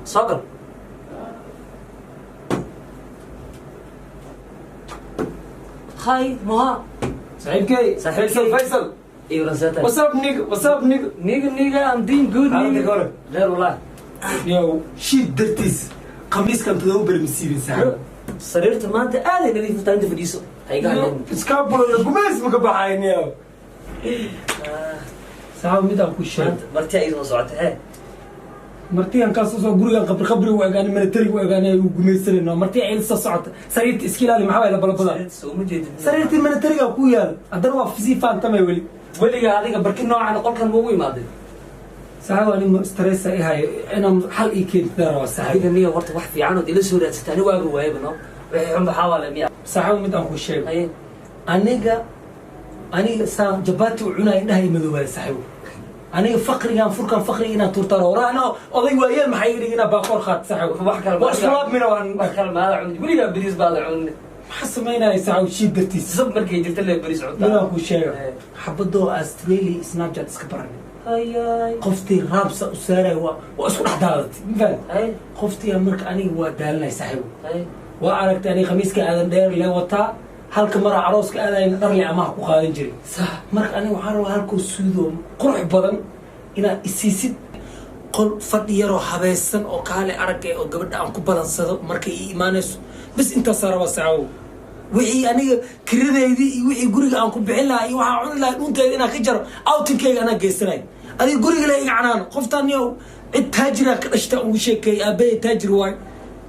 Soo gal. Hi, Moha. Saaxiibkay. Saaxiibkay. Faisal, Faisal. Iyo rasata. What's up, nigga? What's up, nigga? Nigga, nigga, I'm doing good, Xaaladda nigga. ka hore. Kheer wallah. Yow, shiid dartiis. Khamiiskan 7 beri ma siibin, saaxiib. Sariirta maanta aad ay nadiif u tahay, inta fadhiiso. Ha iga hadlin. Iskaabulana gumays ma ka baxayn, yow. Saaxiib, mid aan ku sheego. Maanta marti ay soo socota, hee. Martiyan kaas soo gurigan qabri qabri u egaan, military u egaan, ay u gumaysanayno. Marti ay soo socota. Sariirta iska ilaali, maxaa waay balbalada. Sariirta soo ma jeedid. Sariirtii militariga ku yaal. Haddana waa sii faantamay weli. Weligaa adiga barkin noocan qolkan ma ugu imaaday? Saaxiib, ani stress ay hayo inaan xal ii keentida rabaa, saaxiib. Adiga niyo horta wax fiican ood ila soo raadsatay, ani waaga waayaba no. Wixii xun baxaa waa la miya. Saaxiib, mid aan ku sheego. Haye. Aniga saan jabaati u cunaya, indhaha i madoobaaya, saaxiibo. Aniga faqrigan furkan faqriga inaan tuurtaan horaana oday waayeel maxay yidhi inaa baaqoor qaat, saaxiibo. Wax kale waa isku laabmina waan. Wax kale maada cunin. Weligaa bariis baada cunin. Maxaa samaynaya, saaxiibo, shiid dartiis? Sab markay jirta le bariis cuntaa. Midaan ku sheega. Xabadoo Australia Snapchat iska baranay. Hayay. Qoftii raabsa u saaraya waa isku dhex daadatay, ma fahamtay? Haye. Qoftii marka aniga waa daalanay, saaxiibo. Haye. Waa aragtay, aniga khamiiska aadan dheer le wataa, halka mara arooska aadayna dharle amaha ku qaadan jiray. Marka aniga waxaan rabaa halkoo suudoo qurux badan inaad isiisid, qol fadhi yaroo habaysan oo kaale aragay oo gabadha aan ku balansado markay ii imaanayso. Bas, intaasaa rabaa, saaxiibow. Wixii aniga kiradeydii iyo wixii guriga aan ku bixin lahaa iyo waxaan cuni lahaa dhunteyda inaan ka jaro, outingkayga anaa geysanay. Adiga guriga le iga canaano. Qoftaan yow cid taajira ka dhashta ugu sheekeey, aabbahay taajir waay.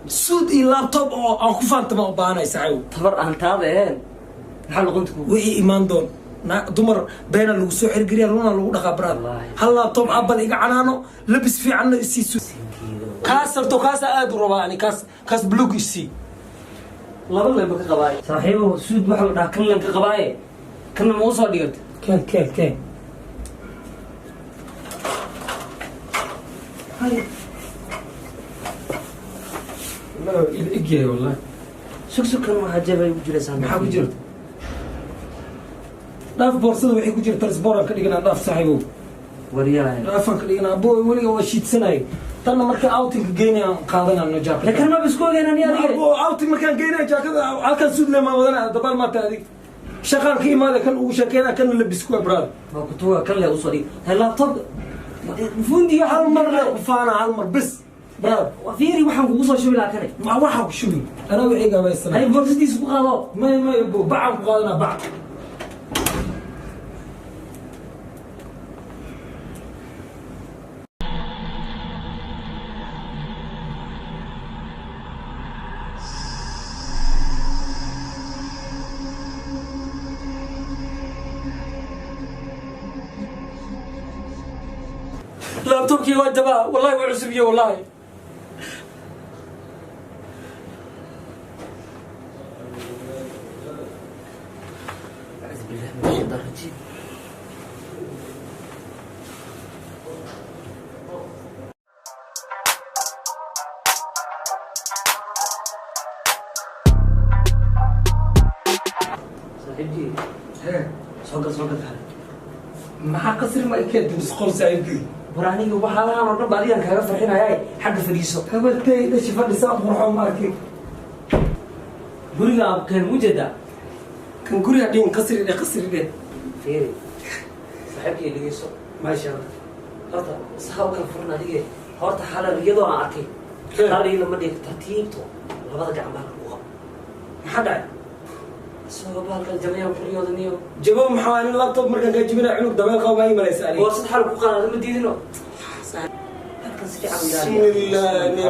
Suud iyo laptop oo aan ku faantama u baahanay, saaxiibow. Tabar aan taada ahayn. Maxaa luqunta kugu? Wixii imaan doon dumar beena lagu soo xirgeliya, runa lagu dhaqaa, baraad. Wallaahi. Hal laptop Apple iga canaano, labis fiicanna isiisu. Kaas harto, kaasa aad u rabaa ani, kaas blug isii. Laba leen ba ka qabaaye. Saaxiibow, suud waxa la dhahaa kan leen ka qabaaye. Kanna ma u soo dhigatay? Keen, keen, keen. Hay. Wallahi il egyahay, wallahi. Sug, sug, kan waxaa jeebay ugu jiraysaa. Maxaa ku jirta? Dhaaf boorsada, waxay ku jirta transportan ka dhiganaa. Dhaaf, saaxiibow. Waryahay. Dhaafan ka dhiganaa, boy. Weliga waa shiidsanay. Tanna marka outingka geynaya aan qaadanano jaakada. Laakiin ma isku ogeyn ani adiga. Abo, outing markaan geynaya jaakada halkan suud le maa wadanaya. Dabaal maata adig shaqaan ka imaada, kan ugu sheekeynaa, kana labis kuwa, brother. Ma ku tuuga kan le usoo dhig. Hay, laptop. Fundi. Hal mar le ku faana, hal mar bis, brother. Fiiri, waxaan kugu soo shubi lahaa kane. Ma waxaa ku shubi anaa wixii gabaysanay. Hay, boorsadiisa ku qaado. May, bo, bacaan ku qaadanaa, bac. Laptopkii waa jabaa, wallahi waa cusub iyo wallahi. أعوذ بالله من الشيطان الرجيم. صاحبتي. Soo gal, soo gal, taxal. Maxaa qasri ma ikeed misqol, saaxiibkii? War aniga waxaalahan oo dhan ba adigan kaaga farxinayaa, xagga fadhiiso. Habartay dhashi fadhisaa qurxo ma arkin. Guriga abkeen mujeeda. Kan guriga dhin, qasri dhe, qasri dhe. Fiiri, saaxiibkii, dhegeyso. Maasha Allah. Horta saha u kala furan adige. Horta xalal iyadoo aan arkay xalal lama dhigi tartiibto, labada gacan baa lagu qabo. Maxaa dhacay? Isagoo bahalkan jamayaan kuryooda niyo. Jabo maxaa? Nin laptop markaan kaa jibinaa cunug dabeel qaba maa ii malaysa aniga? Boorsad xal ku qaada ma diidino. Halkan si fiican u ilaali.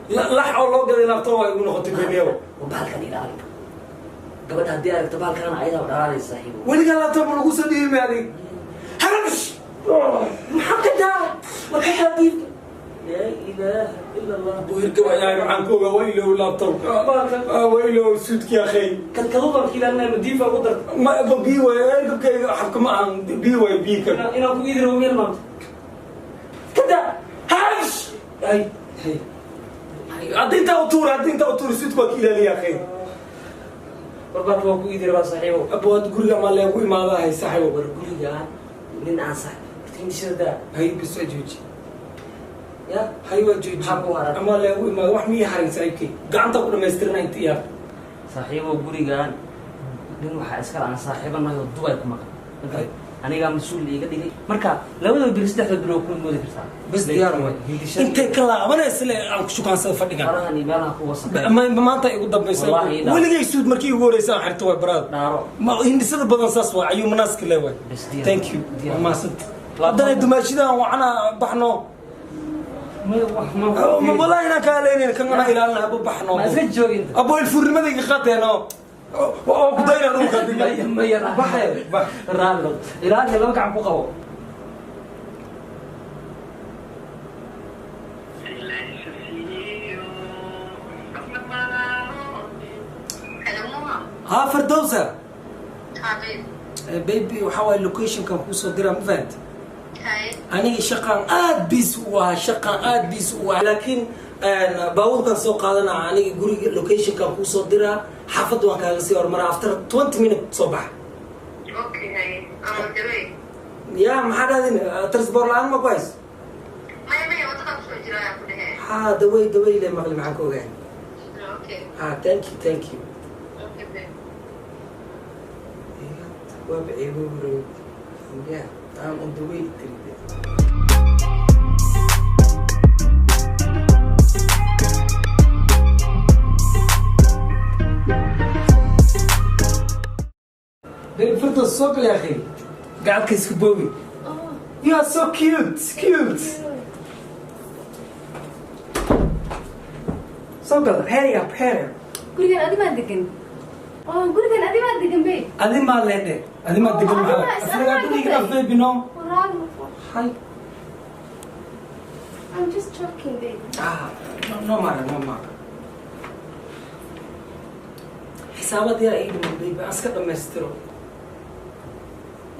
Bismillah. Lax oo loo gaday laptop ay ugu noqotay beniyow. Waa bahalkan ilaali. Gabadha haddii aragto bahalkan ayadaa dhalaalaysa, saaxiibo. Weligaa laptop ma lagu soo dhiibi may adig? Harabish. Maxaa ka daa? War ka daa diibka. Laa ilaaha ila Allah. Hirgab ayaa maxaan ku ogaa? Waa ilow laptopka. Waa ilow suudkii, akhay. Kadkadu baan ka ilaalinaya, ma diifa ugu darta? Ma ba bii waay hirgabkayga, xabka ma ahan, bii waay bii kan. Inaan ku iidi rabo meel maanta ka daa. Harabish. Ay hay, hadda intaa u tuur, hadda intaa u tuur, suudka waa ka ilaaliya, akhay. War bahalka waa ku iidi rabaa, saaxiibo. Abood, guriga ma leegu imaadahay, saaxiibo? War gurigaan nin aan sax Hindishada daa. Hay, bas, waa jooji. Ya. Hay, waa jooji. Maxaa ku haran? Ama leegu imaado, wax mii harin, saaxiibkay, gacanta ku dhamaystirna inta iyaar. Saaxiibo, gurigaan nin waxaa iskala aan saaxiibanahay oo Dubay ku maqan. Anigaa mas-uul iiga dhigay. Marka labada bil, saddexda bil waa ku moodi kartaa. Bas, diyaar waay. Hindishada Intay ka laabanaysa le aan ku shukaansada fadhigan. Farahan iyo meelaha ku wasaqeen. Maanta igu dambaysa. Wallahi dhaaro. Weligay suud markii igu horeysa aan xirto waay, baraad. Dhaaro. Ma hindisada badan saas waay, ayuu manaaska le waay. Bas, diyaar. Thank you. Diyaar. Waa mahadsantahay. Haddana dumaashidan wacana baxno. Ma wax ma Wallahi inaan kaa leenayn kan ana ilaalina abo, baxno. Ma iska joogi inta. Abo, ilfuurnimadayga qaateeno oo ku dayna dhulka. Maya, maya. Baxay, bax. Raallo ilaali, laba gacan ku qabo. Haa, Fardowsa. Baby, waxaa waaye locationkan kuusoo diraa, ma fahanta? Aniga shaqaan aad busy u ahaa, shaqaan aad busy u ahaa, laakiin baabuurkan soo qaadana aniga guriga locationkan kuusoo diraa, xaafadda waan kaaga sii hormaraa. After 20 minute soo baxa. Ya, maxaa dhahdin? Transport la-aan ma ku hayso? Ha, daway daway le maqli, maxaan ka ogahay? Ha, thank you, thank you. Waaba ceebo. Yeah, I'm on the way. Tiri. Baby Firdaus, soo gal, ya akhi. Gacalka isku boobi. You are so cute, cute. Soo gal, hurry up, hurry up. Gurigan adi maa degan? Oh, gurigan adi maa degan, babe? Adi maa leedhe. Adi maa degan Oh, maxaa? Adiga Afragaa iga dhaaf, baby, no. Walaal. Hi. I'm just joking, babe. Ah, no, no matter, no matter. Xisaabad yaa ii dhiman, baby, aan iska dhammaystiro.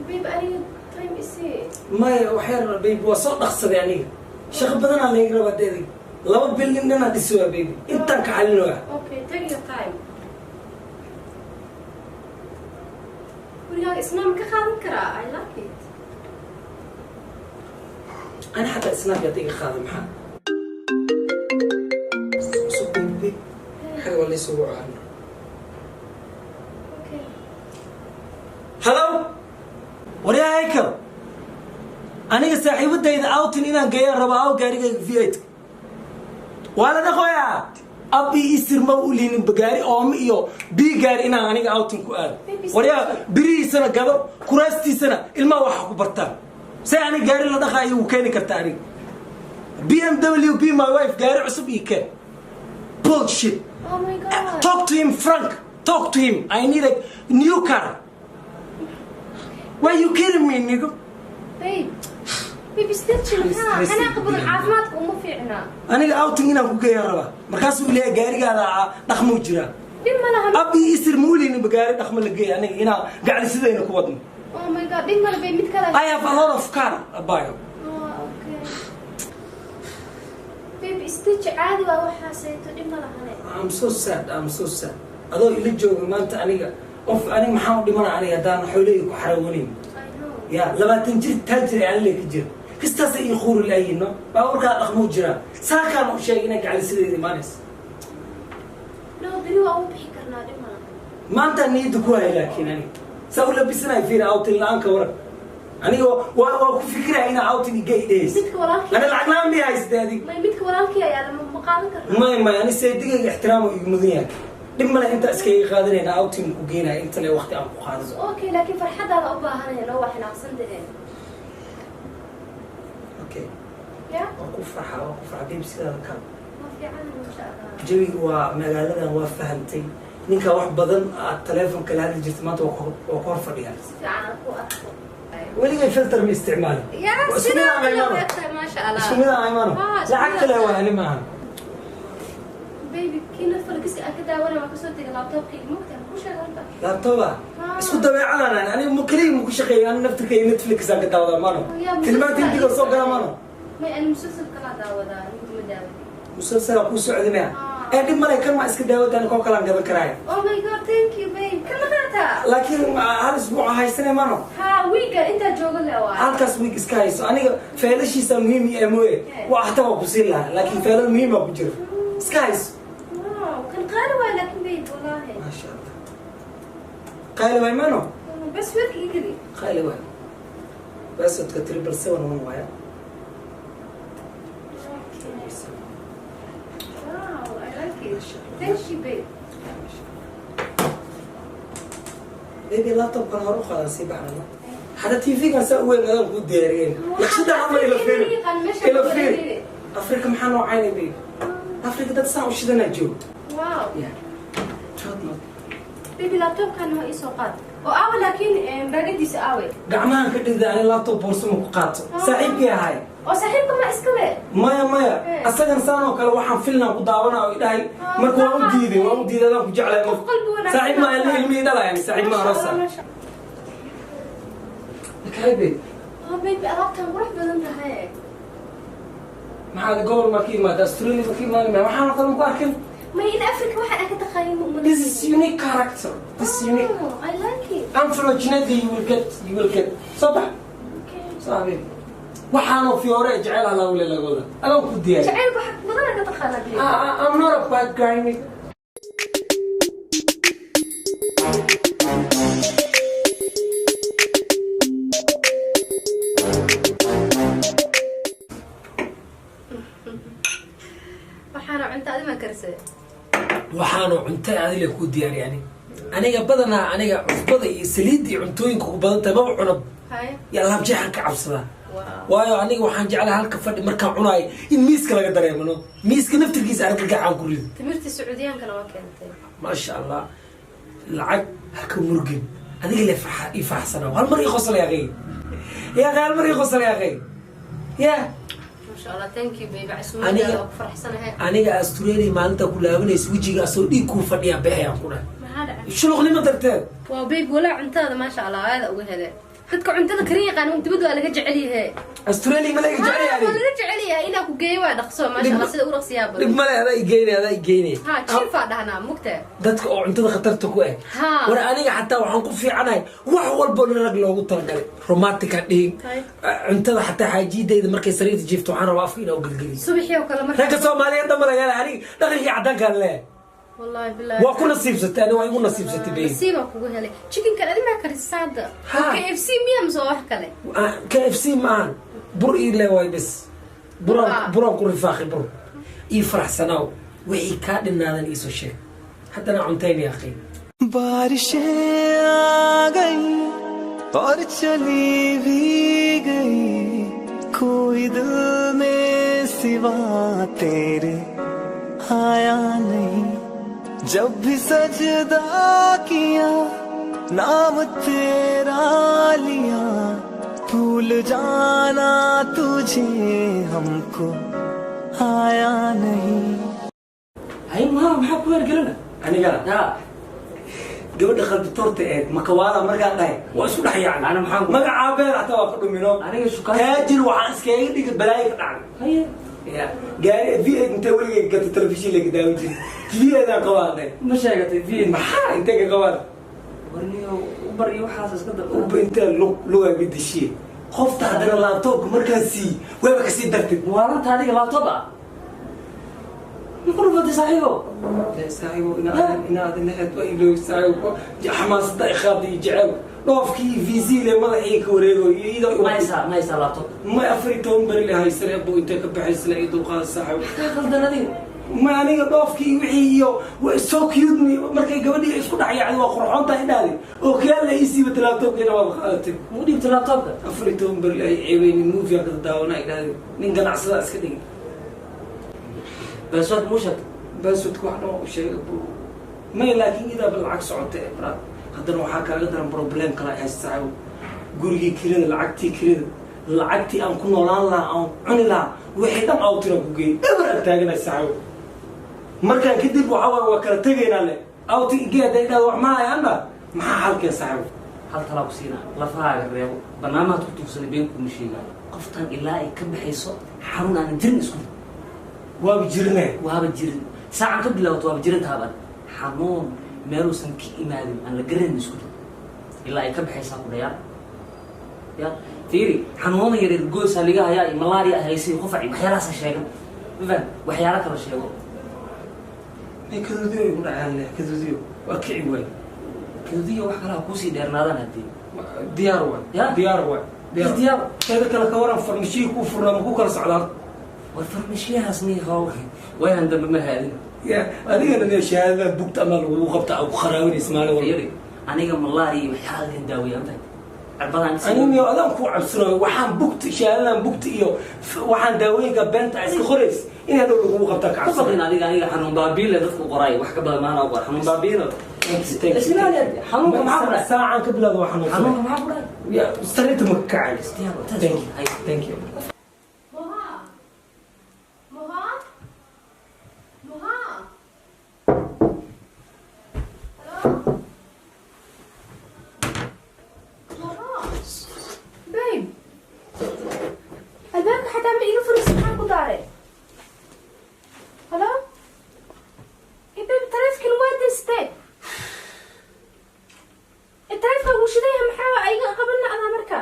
Babe, aniga time isii. Maya, waxyar, baby, waa soo dhaqsaday aniga. Shaqo badanaa laga rabaa deeday. 2 bil nin dhanaa dhisi waa, baby. Intaan ka xalinooya. Okay, take your time. Gurigaaga isnaam ka qaadan karaa? I like it. Ana xataa snap yaad iga qaaday, maxaa? So, baby, xaga waa laysugu caano. Okay. Hello, waryaa Haykal, aniga saaxiibadayda outing inaan geeyaan rabaa. Aw, gaarigayga V8 waa la dhaqoyaa. Ab iyo isir ma u lihinin gaari ooma iyo bii gaari inaan aniga outing ku aado. Waryaa, birihiisana gado, kuraastiisana ilmaha waxa ku bartaan. See aniga gaari la dhaqaayo wuu keeni kartaa? Aniga BMW, be my wife, gaari cusub ii keen. Bullshit. Oh my God. Talk to him, Frank. Talk to him. I need a new car. Why you kidding me, nigga? Babe, baby, still chill. Maxaa xanaaqa badan caafimaadka uma fiicna. Aniga outing inaan ku geeyaan rabaa, markaasuu leeyahay gaarigaada dhaqmuu jiraa. Dhib ma laha. Ab iyo isir muulini gaari dhaqmo la geeya, aniga inaa gaclisidayna ku wadno. Oh my God, dhib male, babe, mid kale. I have a lot of car, abayo. Oh, okay, baby, stitch caadi waa waxaasayto, dhib ma lahane. I'm so sad, I'm so sad. Adoo ila jooga maanta aniga qof, aniga maxaan u dhimana aniga haddaan xoolahayga ku xaroonayn? I know. Ya 20 jir taajir ee alle ka jira kastaasa ii quuri laayiin, no, baabuurkaa dhaqmuu jiraa, saakaan u sheegay inay gacalisideeda imaanaysa. No, beri waa u bixi karnaa, dhib ma laha. Maanta niyadda ku haya, laakiin aniga saa u labisanayo fiir, outing la-aan ka waran? Aniga waa ku fikiraya inaa outing iga idhehaysa. Midka walaalkii. Ani lacag la-aan miya haysatay adig? May, midka walaalkii ayaa lama ma qaadan karnaa. May, may, ani seedigayga ixtiraam igu mudan yahay. Dhib male, intaa iskaga qaadanayna outing ku geenaya, inta le waqti aan ku qaadano. Okay, laakiin farxadaada u baahanaya, noo waa xinaaqsan tahay. Okay. Ya. Waa ku farxa, waa ku farxa, babe, sidaada kale. Ma fiican, masha Allah. Jawiga waa magaaladan waa fahantay, ninka wax badan aad taleefonka la hadli jirta maanta waa ku hor fadhiyaa. Si fiican aan ku arko. Weligay filter ma isticmaalin. Ya. Waa isku mid sidaa aan kale imaano. u egtahay, maasha Allah. Isku mid aan imaano. Ah, isku lacag mid kale aan. waa ani maaha. Baby, kii Netflix aan ka daawanay waan kasoo tegay laptopkayga, mogtahay ku sheeg horta. Laptopa. Ah. Isku dabeecadaan ani aniga ma keliya ma ku shaqeeyo, ani naftirkayga Netflix aan ka daawadaa maano. Ya, Tilmaanta hindiga soo gala maano. May, ani musalsal kalaa daawadaa, anigu ma daawadin. Musalsalaa kuu socday maya? Ah. Ee, dhib male, kan maa iska daawadaan, koo kalaan gadan karaaya. Oh my God, thank you, babe. Kan ma qaatay? xataa. Laakiin hal isbuuc haysane mano. Ha, wiigan intaa jooga le waay. Halkaas week iska hayso. Aniga feelashiisa muhiim ee mooye, waa hataa waa ku siin lahaa, laakiin feelal muhiim baa ku jira, iska hayso. Wow, kan qaali waay laakiin babe, wallahi. Maasha Allah, qaali waay mano. Bas weerka ii geli. Qaali waay. Passwordka 7771 waaya. Okay. Wow, I like it. Thank you, babe. Baby, laptopkan hore u qaadan, sii baxnano. Hada TV-gan saa u weyn adaan kuu diyaariyeen. Naqshada hama ila fiiri, ila fiiri. Afrika maxaa noo caynay, baby? Afrika dad saan u shidanaa joog. Wow. Yeah. Toodno. Baby, laptopkan waa ii soo qaad. Oo aawe laakiin baagadiisa aawe? Gacmahan ka dhigda. Ani laptop boorso ma ku qaato, saaxiibkii ahay. Oo saaxiibka ma iska le? Maya, maya. Asagan saan oo kale waxaan filnaan ku daawanaa oo idhahay. Marka waan u diiday, waan u diiday. Adaan ku jeclahay. Qof qalbi wanaagsan. Saaxiib ma ilmi ilmihii dhalayaan, saaxiib ma arosa. Masha. Kay, babe. Oh baby, alaabtan qurux badan tahay. Maxaa gobol ma ka imaada? Australia ma ka imaada? Waxaan oo kale ma ku arkin. May in Africa waxaan ka taqaanin ma. This is unique character. This is unique. Oh, I like it. Unfortunately, you will get, you will get. Soo bax. Okay. Soo baby, waxaanoo fiyoore jecel halaa wule lagooda adaan ku diyaariy. Jacaylku wax badan ka taqaanaa, babe. I'm not a bad guy, nigga. Waxaana cunto adima karisay? Waxaanu cunto adile kuu diyaariy. Aniga badanaa aniga cusbada iyo saliidda iyo cuntooyinka ku badan tahay maba cunab. Hay. Yaa laabjeexan ka cabsadaa. Wow. Waayo aniga waxaan jeclahay halka fadhi markaan cunaayo in miiska laga dareemano, miiska naftirkiisa argagacaan ku rido. Timirtii Sacuudiyaankana waa keentay. Maasha Allah, lacag haka murgin. Adiga le farxa ii faraxsanaa. Hal mar ii qosol yaaqay, yaaqay, hal mar ii qosol yaaqay ya. Masha Allah, thank you baby, casuumaddaada waa ku faraxsanahay. Aniga Australia maalinta ku laabanaysa wejiga asoo dhiig kuu fadhiya beexayaan ku dhahay. Maxaa dhacay? Shuluqnimo darteed. Waa babe, walaa cuntada maasha Allah aada uga hele. Dadka cuntada karin yaqaan dibadda waa laga jecel yahay. Australia ma laga jecel waa yahay? Laga jecel yahay. Inaa ku geeyo waa dhaqso, maasha Allah, sida u dhaqsiyaa Dhib badan. male, adaa igeynay, adaa igeynay. Ha, chiefaa dhahnaa mugta. Dadka oo cuntada khatarta ku ah. Ha. War aniga xataa waxaan ku fiicanahay wax walbo nin rag loogu talagalay, romantic aan dhihin. Hay. Cuntada xataa xaajidayda markay sariirta jiifto waxaan rabaa afka inaa u gelgeliyo. Subaxii oo kale marka. Ragga Soomaaliyeed dhan malaga aniga dhaqankii caddaankaan leeyahay. Wallahi billahi. Waa ku nasiibsatay, ani waa igu nasiibsatay, baby. Nasiibaa kugu helay. Chickenkan adi maa karisa hadda? Ha. KFC miya mise waa wax kale? KFC maahan, bur ii le waay bes. Buraan Ah. Buraan ku rifaaqi, bur ii faraxsanaaw. Wixii kaa dhinaadan iisoo sheeg. Haddana cuntayn yaaqay. बारिशें आ गई और चली भी गई, कोई दिल में सिवा तेरे आया नहीं। जब भी सजदा किया, नाम तेरा लिया, भूल जाना तुझे हमको आया नहीं। Hay, maa maxaa ku hergelina? Anigana Ya. gabadha qalbi toorta eed makawaala markaan dhahay waa isku dhex yaacnay. Ana maxaan ku- Magacaa been xataa waa ka dhumino. Aniga shukaan- Taajir waxaan iskaga dhigay balaayo ka dhacday. Haye. Ya gaari V8 intee weligay gata, telefishin laga daawan jiray, V8 aan qabaan dhahay. Ma sheegatay V? Maxaa intee ka qabaan? Warniyo Uber iyo waxaas iska dar. Uba intee lug lugaa bedeshiye qofta. Haddana laptopka markaan siiy waaba kasii dartay. Muwaalanta adiga laptop ah ma ku dhufatay, saaxiibo? Saaxiibo, inaad inaad waa ilooy saaxiibo, xamaasada iqaada iyo jecel dhoofkii vc le madaxii ka wareego iyo iyadoo. Ma haysaa, ma haysaa laptop? Ma 14 beri le haysane bu intee ka baxaysla iyo dulqaada, saaxiibo. Maxaa qaldan adiga? Ma aniga dhoofkii wixii iyo so cute me markay gabadhii isku dhex yaacday, waa qurxoon tahay idhaahday oo kiyaal la ii siibatay, laptopkiina waaba qaadatay. Muu dhiibtay laptopka? 14 beri le ay ceebeynin, movie aan kada daawana idhaahday, nin ganacsada iska dhigay. Password muu sheegtay? Passwordka wax dhan u sheegay bu may, laakiin idaaba lacag socota ee baraad. Haddana waxaa kaaga daran problem kale ay haysta, saaxiibo. Gurigii kirada, lacagtii kirada, lacagtii aan ku noolaan lahaa, aan cuni lahaa, wixii dhan outina ku geeyey, eber ag taaganay, saaxiibo. Markaan kadib waxaa waaye waa kala tegaynaa le outi igee hadday idhahdo wax maahay anda. Maxaa xalkee, saaxiibo? Hal talaa ku siinaa: lafahaaga reebo. Barnaamijka ku tuugsanay been kuma sheegaa. Qoftan ilaa ay ka baxayso xanuun aanan jirin isku Waaba jirne. Waaba jirin, saacan ka bilaabato waaba jirin taaban xanuun. Meeluusan ka imaadin aan la garanayn isku rid ilaa ay ka baxaysaa ku dhayaa. Ya fiiri, xanuunada yaryar, goosaa liga hayaa iyo malaria haysay, qufac iyo waxyaalahaasa sheegan, ma faham? Waxyaala kala sheego. May, kaduudiyo igu dhacaan leh, kaduudiyo waa kici waay. Kadudiyo wax kalaha kuusii dheernaadaan haddii. Diyaar waay. Ya? Diyaar waay. Is diyaar. Teeda kale, ka waran farmashiyi kuu furnaa? Ma ku kala socdaa? War farmashiyahaas ni how wayan dambe ma haadin. Ya adigana ne shahaadada bugta ama lagugu qabta aa ku kharaawinaysa maalin walba. Fiiri, aniga malaria iyo waxyaalahan daaweeya, ma faham? Cirbadaan. Aniga adaan ku cabsanayo, waxaan bugta, shahaadadan bugta iyo waxaan daawooyinka beenta iska qorays in hadhow lagugu qabtaa ka ku baqin. cabsanayo. Adiga xanuun baabiile dadku qoraay, wax ka badan maana qor xanuun baabiile. Thank you, thank you. Isla xanuunka maxaa ku dhacay? Saacan ka bilaado waa xanuunsanay. Xanuunka maxaa ku dhacay? Ya sariirta ma ka kacay. Diyaar, Thank you. Thank you. Moha, Moha, Moha, hello, Moha, babe, albaabka xataa ma iga furaysa, maxaan ku daaray? Hello, hey babe, taleefkan waa destay, taleefka wuu shidaya, maxaa iga qabanna adaa marka?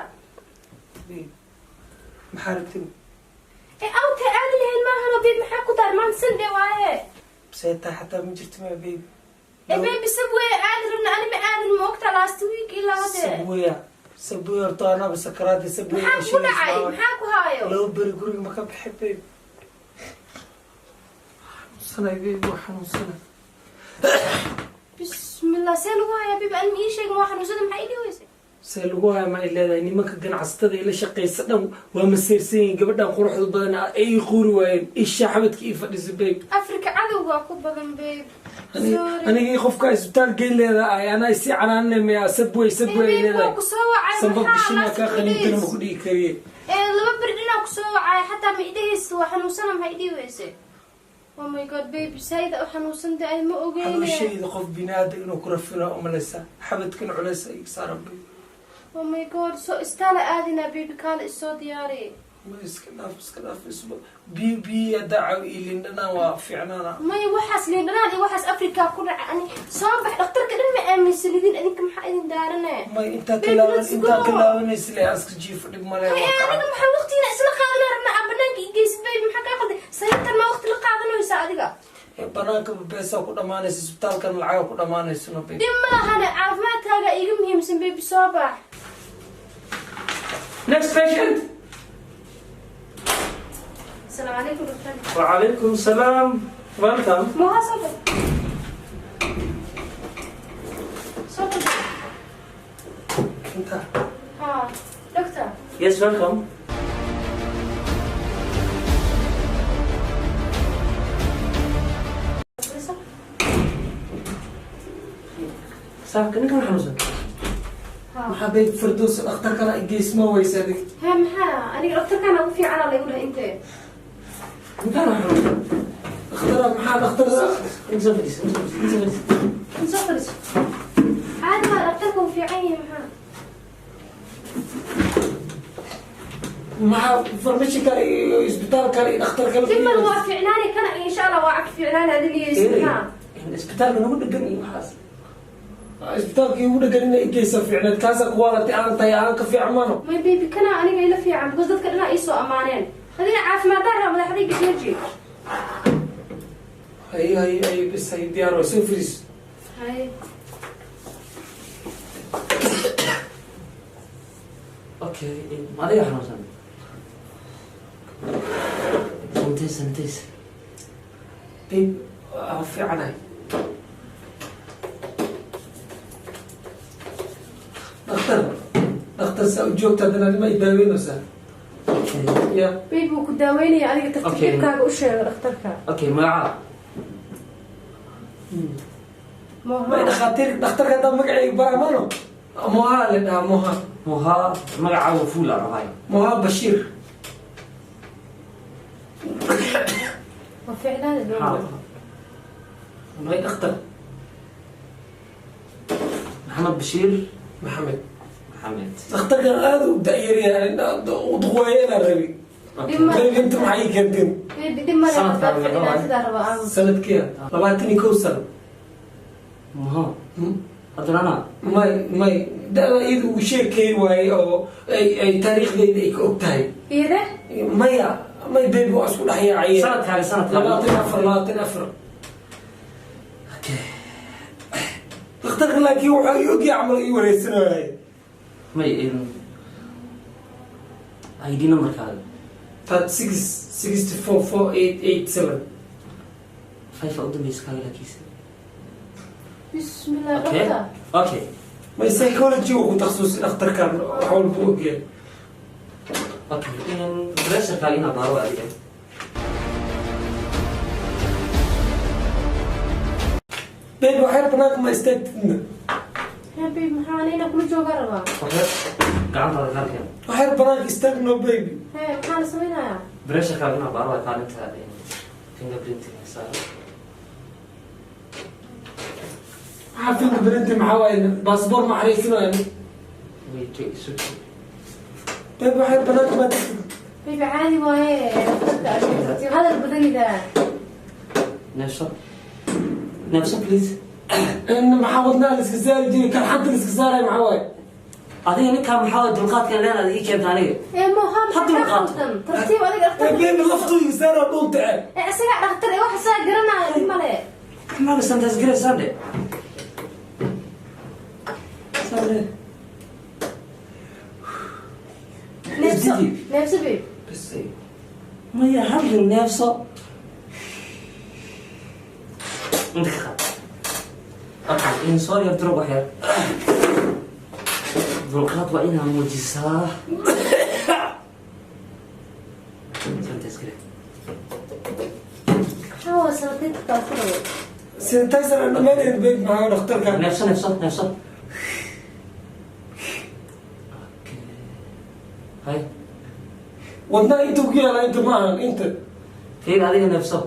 Maxaa rabtin? Ee awta aadi lahayn maahano babe, maxaa ku daar? Maanta Sunday waaye. Seetaa xataa ma jirto ma babe. Ee baby, Subway aadi rabna, ani ma aadin, ma ogta, last week ilaa hadde. Subway, Subway horta anaba sakaraadi Subway. Maxaa ku dhacay? Maxaa ku haayo? 2 beri guriga ma ka bixi babe. Xanuunsanay babe, waa xanuunsanay. Bismillah, see lagu hayaa babe? Ani ma ii sheegin waa xanuunsada, maxaa ii dhiweysay? See lagu haya ma ay leedahay? Nimanka ganacsatada ila shaqaysa dhan waa maseersan yihiin, gabadhan quruxda badan ay ii quuri waayeen, isha xabadka ii fadhisa babe. Afrika cadowgaa ku badan babe. Sorry. Anigii qofka isbitaal geyn leedahay, anaa isii canaanamaya Subway, Subway ay Babe, waa leedahay. ku soo wacay. Sanbab maxaa bishinaa last kaa 2 qaniintana days? Ma ku dhihi kariye. Ee 2 beri dhinaa ku soo wacay, xataa ma idhahaysa waa xanuunsana, maxaa ii dhiweysay? Oh my God baby, saida u xanuunsantay, ay ma ogeyne. Xanuunshayda qof binaadam inuu ku rafino umalaysa, xabadkan culaysa iga saaran babe. Oh my God, soo istaala aadinaa baby, kaala isoo diyaari. Ma iska dhaaf, iska dhaaf, isba biyo biyo haddaa caw iyo liin dhanaan waa fiicnaana. Maya, waxaas liin dhanaan iyo waxaas Afrika ku dhacay, ani soo bax, dhakhtarka dhan ma aaminsanidin idinka, maxaa idin daarane? May, intaa ka Baby, laaban let's intaa ka go. laabanaysa le aska jiifo, dhib male. Hay. Waa aniga kaca. Maxaa waqtiina isla qaadanaa rabnaa aan banaanka i geysid baby, maxaa kaa qalday? Sariirtan ma waqti la qaadanaysa adiga? Ee, banaanka beesaa ku dhamaanaysa, isbitaalkan lacaga ku dhamaanaysano baby. Dhib ma lahane, caafimaadkaaga iiga muhiimsan baby, soo bax. Next patient. Asalaamu calaykum doctor. وعليكم السلام، welcome. Moha, soo bax, soo bax. Inta. Ha doctor. Yes, welcome. Fadhiiso. Saabka ninkan xanuunsan. Ha. Maxaa babe, Firdows dhakhtar kale i geysma weysa adig? Ha, maxaa aniga dhakhtarkaan ugu fiicana laygu dhahay intee. Ninkan xanuunsan. Dhakhtara maxaa dhakhtar? Inta soo fadhiiso, inta soo fadhiiso, inta soo fadhiiso. In soo fadhiiso, caadi maa, dhakhtarka uu fiican yahay, maxaa? Maxaa farmashi kale iyo isbitaal kale iyo dhakhtar kale? Dimal waa fiicnaani kana, insha Allah waa cag fiicnaani, adin iyo maxaa? Isbitaalka nagu dhegan iyo waxaas. Isbitaalkii ugu dhegan ina igeysa fiicneed, kaasa quality aan tahay aan ka fiican maano. My baby, kana aniga ila fiican because dadka dhanaa iisoo ammaaneen, adina caafimaad darra madaxdayga jeeji. Hay hay hay, bis hay, diyaar waa, soo fariis. Hay. Okay, adiga xanuunsan, santays santays. Babe, waa fiicanahay. Dhakhtar, dhakhtar, saa u joogta haddana anima i daaweynaysaa? Okay. Ya. Baby, wuu ku daaweynaya, adiga tartiibkaaga u sheega dhakhtarka. Okay, magaca? May, dhakhaatiir, dhakhtarka haddaa magacayga baraa maano, Moha la dhahaa, Moha. Moha, magacaaga fuul aan rabay. Moha Bashiir. Waa fiicnaani doona. May, dhakhtar. Maxamed Bashiir. Maxamed. Maxamed. Dhakhtarkan aada u da'yaryahay, duqweeyanaan rabi. Dhib ma Baby, inta maxay ii keenteen? Baby, dhib male. Sanadkaan haddaad laga waayo. fiicnaan sidaa raba aan. Sanadkiya 21 sano. Maha haddana ana May, may, da-da iyada uu sheekay waaye oo ay taariikhdeyda ay ka og tahay. Iyada? Maya, may, baby, waa isku dhex yaacayeen. Sanadkaaga, sanadkaaga. 24, 24. Okay. Dhakhtarka laakiin waxaa ii ogyahay camal ii wareysanayay. May, ID numberkaaga. 36 64 4887. Five u dambeysa kaaga laakiinse. Bismillah. Okay. Dhaktar. Okay. May, psychology uu ku takhasusay dhakhtarkan, wax walba ogyahay. Okay, pressurekaaga inaa baaro adiga. Baby, waxyar banaanka ma istaagtidna? Hee baby, maxaa ani inaan kula joogaa rabaa. Waxyar gacantaada kaalkeen. Waxyar banaanka istaagno, baby. Hee, maxaa la samaynayaa? Pressurekaaga inaa baaro waa kaalinta fingerprinting saaro. Maxaa fingerprinting? Maxaa waaye? Baasboor ma xariisinaayo? Wait, sug. Baby, waxyar banaanka ma tagtid? Baby, caadi waaye dhakhtarka aad hadal badanidaa. Neefso, neefso, please. Maxaa wadnaha la iska saari jiray, kalxanta la iska saaraya, maxaa waaye? Adiga ninkaa maxaa waay dulqaadkan leenaad ii keenta aniga? Ee moha, Ha maxaa kaa dulqaato. qaldan? Tartiib adiga dhakhtarka. Baby, laftuu iga saara dhuunta eh. Ee isagaa dhakhtar ee wax isagaa garanaya, dhib male. Maxaa santaas garaysaan dhe? Saare. Neefso. Isdidi. Neefso, babe. Bas. Maya, hadlin, neefso. Inta ka qaad. Okay, in soo yar durug wax yar. Dulqaad waa inaa muujisaa. Santaas gare. Maxaa waa sanadka ku dhawo? Sanitizer aan dhammaanayn, baby, maxaa dhakhtarkan? Neefso, neefso, neefso. Okay. Hay. Wadnaha intuu ku yaala, inta ma ahan inta. Fiir, adiga neefso.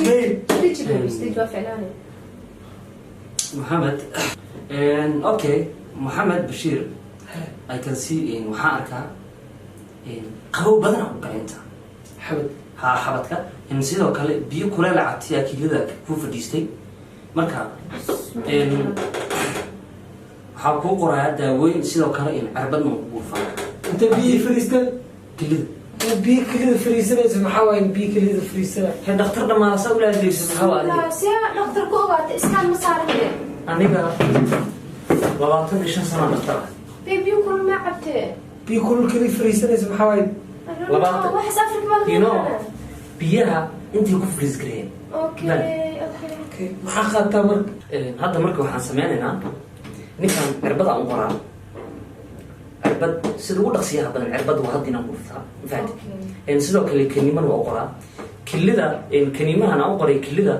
Babe. Stage, baby, stage, waa ficnaanay. Mohamed, okay, Mohamed Bashir, I can see in waxaan arkaa qabow badan ku galay inta. Xabad. Ha, xabadka. Sidoo kale biyo kuleel cabtay aa kilida ku fadhiistay. Marka waxaa kuu qorayaa daawooyin, sidoo kale in cirbadna uu kugu faa. Inta biyo fariisteen? Kilida. Biyo kelida fariisanaysa? Maxaa waaye biyo kelida fariisana? He, dhakhtar dhammaada saa ula hadlaysa, maxaa waa adiga? See dhakhtar ku ogaatay? Iskaan ma saaran. Aniga 25 sano dhakhtar ah. Baby, biyo kulul ma cabtee? Biyo kulul keliya fariisanaysa, maxaa waaye? 20. Waxaas Afrika baa laga yaqaanaa. Biyaha intay ku freeze gareeyeen. Okay. Okay, maxaa qaataa marka? Hadda marka waxaan sameynaynaa, ninkan cirbada aan u qoraa, cirbad sida ugu dhaqsiyaha badan. Cirbad waa hadda inaan ku dhuftaa, ma fahanti? Sidoo kale kaniiman waa u qoraa kilida. Kaniimahan aan u qoray kilida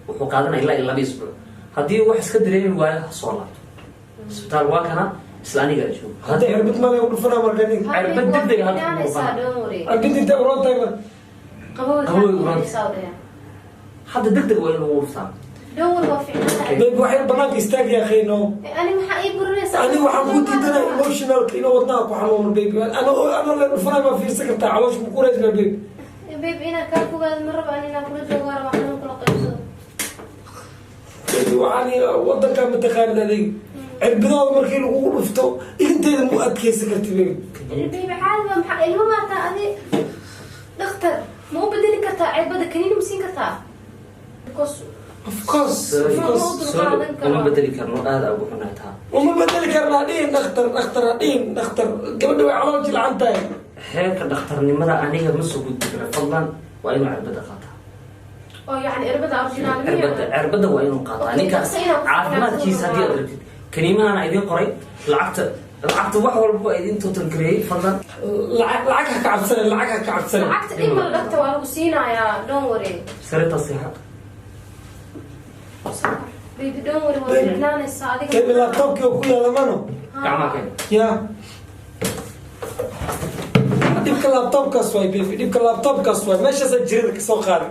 wuxuu qaadanaya ilaa iyo 2 isbuuc. Haddii wax iska dareemi waayo, ha soo laabto isbitaal, waa kana isla anigaa joogo. Hadda cirbad male u dhufanaa marka ninka? Cirbad degdeg ah hadda kugu Fiicnaanaysaa, dhufana. don't worry. Cirbad intee uroon tahay marka? Qabow. Qabow uroon. Fiicnaanaysaa. Hadda degdeg waa in lagu dhuftaa. Don't worry, waa fiicnaanaya. Baby, waxay banaanka istaag yaa khayno. Ani maxaa ii burinaysaa? Aniga waxaan kuu diidanaa emotionalka inuu wadnaha ku xanuuno, baby. Ano la dhufanay ma fiirsan kartaa? Caloosha ma kuraysa, baby? Baby, inaan kaa fogaado ma rabo ani, inaan kula joogo waa rabaa, xanuun kula qaybsado. Baby, waxaan wadankaa mataqaanid adeeg cirbadooda markii lagugu dhufto ilinteeda mu adkeysan karti, baby. Baby, caadi baa, maxaa ilmo maataa adi? Dhakhtar ma u bedeli kartaa cirbada? Kaniini ma siin kartaa? Because Of course, of course. Sorry, uma bedeli karno, aada ugu xunahay taa. Uma bedeli karnaa dhihin dhakhtar, dhakhtar dhihin, dhakhtar, gabadha way calool jilcan tahay. Heerka dhakhtarnimada aniga ma soo gudbi karo. Fadlan, waa inuu cirbada qaataa. Oo yacni irbada original? Cirbada, cirbada waa inuu qaataa. Okay, ninka dhaqso inaa ku caafimaadkiisa haddii aad rabtid, kaniimahan idiin qoray, lacagta, lacagta wax walba waa idin total gareeyey. Fadlan. Lacag, lacag ha ka cabsanin, lacag ha ka cabsanin. Lacagta dhib male dhakta, waa lagu siinayaa, don't worry. Sariirta seexa. Baby, don't worry, waa Baby. fiicnaanaysaa adiga. Baby, laptopkii oo ku yaala mano? Gacmaha keen. Ya, dhibka laptopkaas waay, baby, dhibka laptopkaas waay. Meeshaasaa jirada kasoo qaaday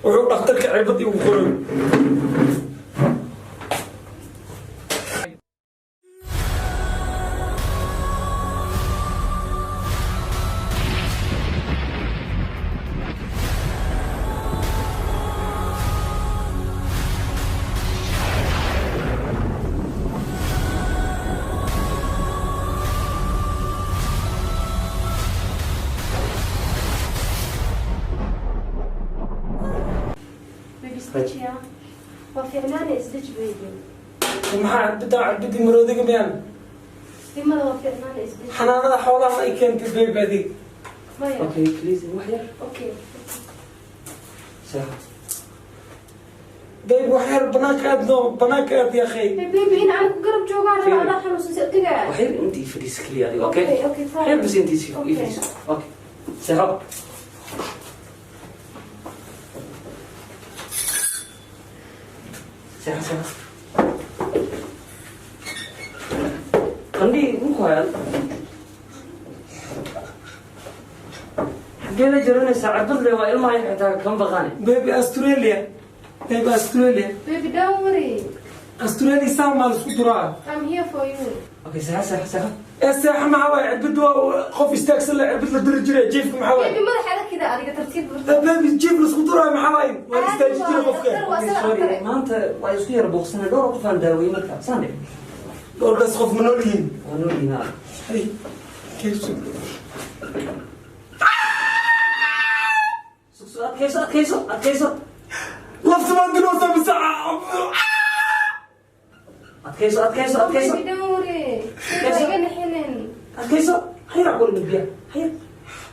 wuxuu dhakhtarka cirbad igu qoray. Isdejiya, waa fiicnaana, isdeji baby. Maxaa cirbida? Cirbidii maroodiga miyaan? Dhimada, waa fiicnaana, isdeji. Xanaanada xoolaha ay keentay, baby, adig. Maya. Okay, please, wax yar. Okay. Seexo. Baby, wax yar banaanka aadno, banaanka aad, ya akhay. Hey baby, in aan ku garab joogaan rabaa, adaa xanuunsan, si otigaa. Wax yar intii fadhiiso keliya adiga, okay? Okay, fine. Wax yar bas intii ii fadhiiso. Okay, seexo. Seexo, seexo. Qandhii muku hayaan? Xaggee la jaranaysaa cirbad le? Waa ilmaha xitaa kama baqaane. Baby, Australia, baby, Australia. Baby, don't worry. Australia saan maa laisku duraa. I'm here for you. Okay, seexo, seexo, seexo. Ee seexa, maxaa waay? Cirbid waa qof istaagsan la cirbid la duri jiray. Jiifka maxaa waay? Baby, madaxa adag kida adiga, tartiib. Baby, jiif laisku duraayo maxaa waay? Waa istaaji jiray qofka. Waa sida Sorry, dhakhtar. Maanta waa isku yar buuqsanay, dhowr qof aan daaweeyey, marka saan dhe. Dhowrkaas qof ma nool yihiin? Waa nool yihiin. Hay, kayf Sug, sug, adkayso, adkayso, adkayso. Lafta baan diloosaa mise? Adkayso, adkayso, adkayso. Baby, don't worry. Waa iga nixinin. Adkayso, hayar qolin biya hayar.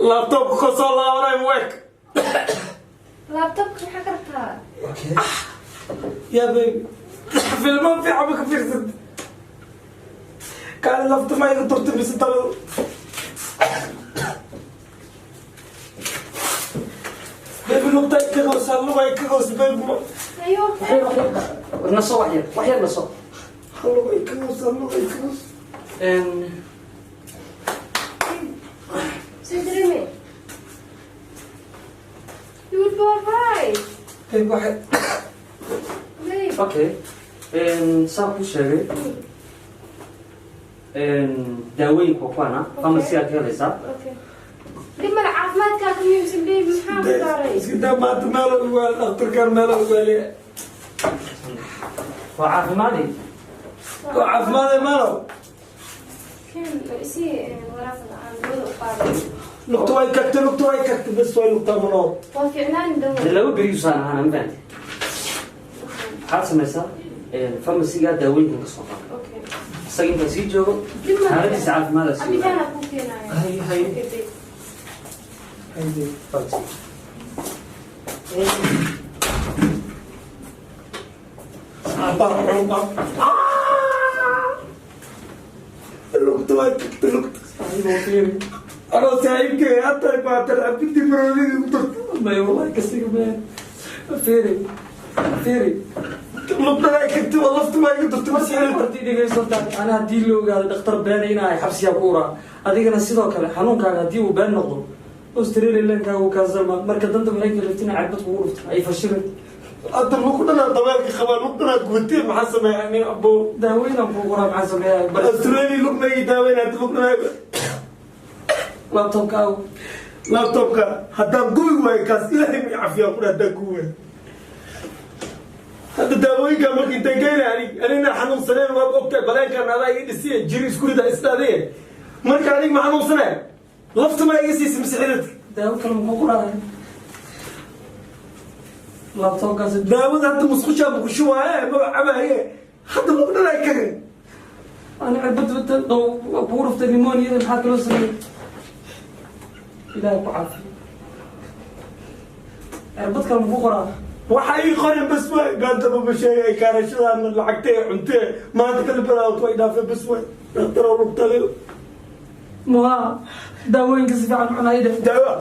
Laptopka ka soo laabanay week. Laptopka maxaa ka rabtaa? Okay. Yaa baby, filmo fiican ma ka fiirsad? Kaali, lafta ma iga durta mise dabada? Baby, lugta ka goosa, luga ka goosa, baby. Ayo. Wax yar, wax yar naso, wax yar, wax yar naso. Luga ka goosa, luga ka goosa. Soo dareeme. You will be alright. Baby, waxay Babe. Okay, saan kuu sheegay, daawooyinka waa kuwaana, pharmacy aad ka helaysaa. Okay. Dhimada, caafimaadkaaga muhiimsan, baby, maxaa ku daaray? Iska daa, maanta meel ugaal dhakhtarkaan meel ugaaliya. Waa caafimaadi. Waa caafimaadee maalow? Kan isii waraaqda aan dawada u qaaday. Lugta way kagtay, lugta way kagtay, bas way lugtaa manool. Waa fiicnaan Dee dawo. 2 beriusaan ahaana, ma fahanti? Waxaad samaysaa, pharmacyga daawooyinkan ka soo qaado. Okay. Isaga intaan sii joogo Dhimada. xaaladiisa caafimaad sii. Cabitaanaa kuu keenaya. Hay, hay. Okay, babe. Hay. Abba, lugta way kagtay, lugta. Anoo saaxiibkay hataa baatan cabintii maroodiga ku dartay. May, wallahi kasiga mee, fiiri, fiiri. Lugtada ay kagtay, waa lafta maa iga durtay mas xiriirta. Horta dhegeyso, ana haddii la ogaado dhakhtar beena inaa xabsiyaa ku uraa, adigana sidoo kale xanuunkaaga haddii uu been noqdo, Australia leenkaaga uu kaasalma. Marka danta maxay kaliftina cirbad kugu dhufta ay fashilin. Hadda lug dhanaa dabeelka qabaa, lug dhanaa gubatee, maxaa sameeya ani, abo? Daaweynaan kuu qoraa, maxaa sameeyaa bal? Australia lug ma ii daaweyn, hadda lug dhanaa. Laptopkaagu? Laptopka haddaan gubi waayo kaas, ilaahay ma cafiyaa ku haddaan gubi waayo. Hadda daawooyinka marka intaan geyna, anig anina xanuunsaneen waad ogtahay, baleenkan adaa ii dhisiye, jiri isku rida isdhaadeye. Marka anig ma xanuunsanay? Lafta ma iga siisa mise xididka? Daawo kale muxuu ku dhacay laptopkaasi? Daawada hadda musqushaa ma ku shubaaye, ma cabaaye, hadda lug dhanaa kaga. Ani cirbad kugu dhuftay, pneumoniyada maxaa kaloo sameeyey? Ilaahay ku caafiyo. Cirbad kale muxuu qoraa? Waxa ii qorin bas waay, maantaba ma sheegay kaarashadan lacagtee cuntee maanta kala bilaawto way dhaafeen, bas waay, dhakhtaroo lugtale. Muhaa daawooyinka si fiican cunayde. Daawa.